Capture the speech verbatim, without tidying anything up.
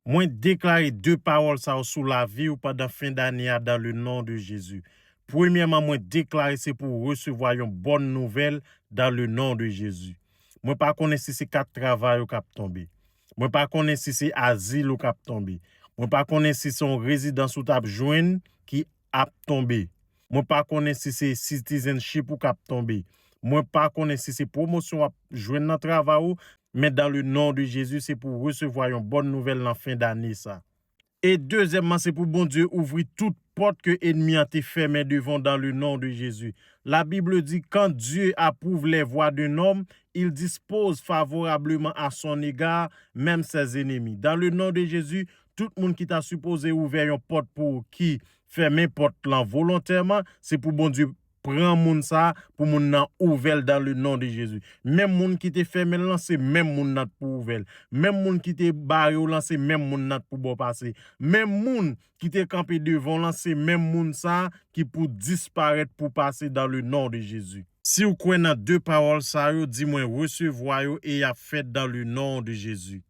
Mwen deklare de pawòl sa yo sou lavi w pandan fen dane a dans le nom de Jésus. Premyèman, mwen deklare se pou w resevwa yon bòn nouvèl dans le nom de Jésus. Mwen pa konnen si se kat travay ou k ap tonbe. Mwen pa konnen si se azil ou k ap tonbe. Mwen pa konnen si se yon rezidans ou t ap jwenn ki ap tonbe. Mwen pa konnen si se citizenship ou k ap tonbe. Mwen pa konnen si se pwomosyon w ap jwenn nan travay ou, men dans le nom de Jésus, se pou w resevwa yon bòn nouvèl nan fen dane sa. E dezyèmman, se pou Bondye ouvri tout pòt ke ènmi an te fèmen devan w dans le nom de Jésus. La Bible dit, quand Dieu approuve les voies d'un homme, il dispose favorablement à son égard, même ses ennemis. Dans le nom de Jésus, tout moun ki ta sipoze ouvè yon pòt pou ou ki fèmen pòt lan volontèman, se pou Bondye pran moun sa a, pou moun nan ouvè l dans le nom de Jésus. Menm moun ki te fèmen l lan, se menm moun nan pou ouvè l. Menm moun ki te bare w lan, se menm moun nan pou ba w pase. Menm moun ki te kanpe devan w lan, se menm moun sa a ki pou disparèt pou pase dans le nom de Jésus. Si w kwè nan de pawòl sa yo, di mwen resevwa yo e y ap fèt dans le nom de Jésus.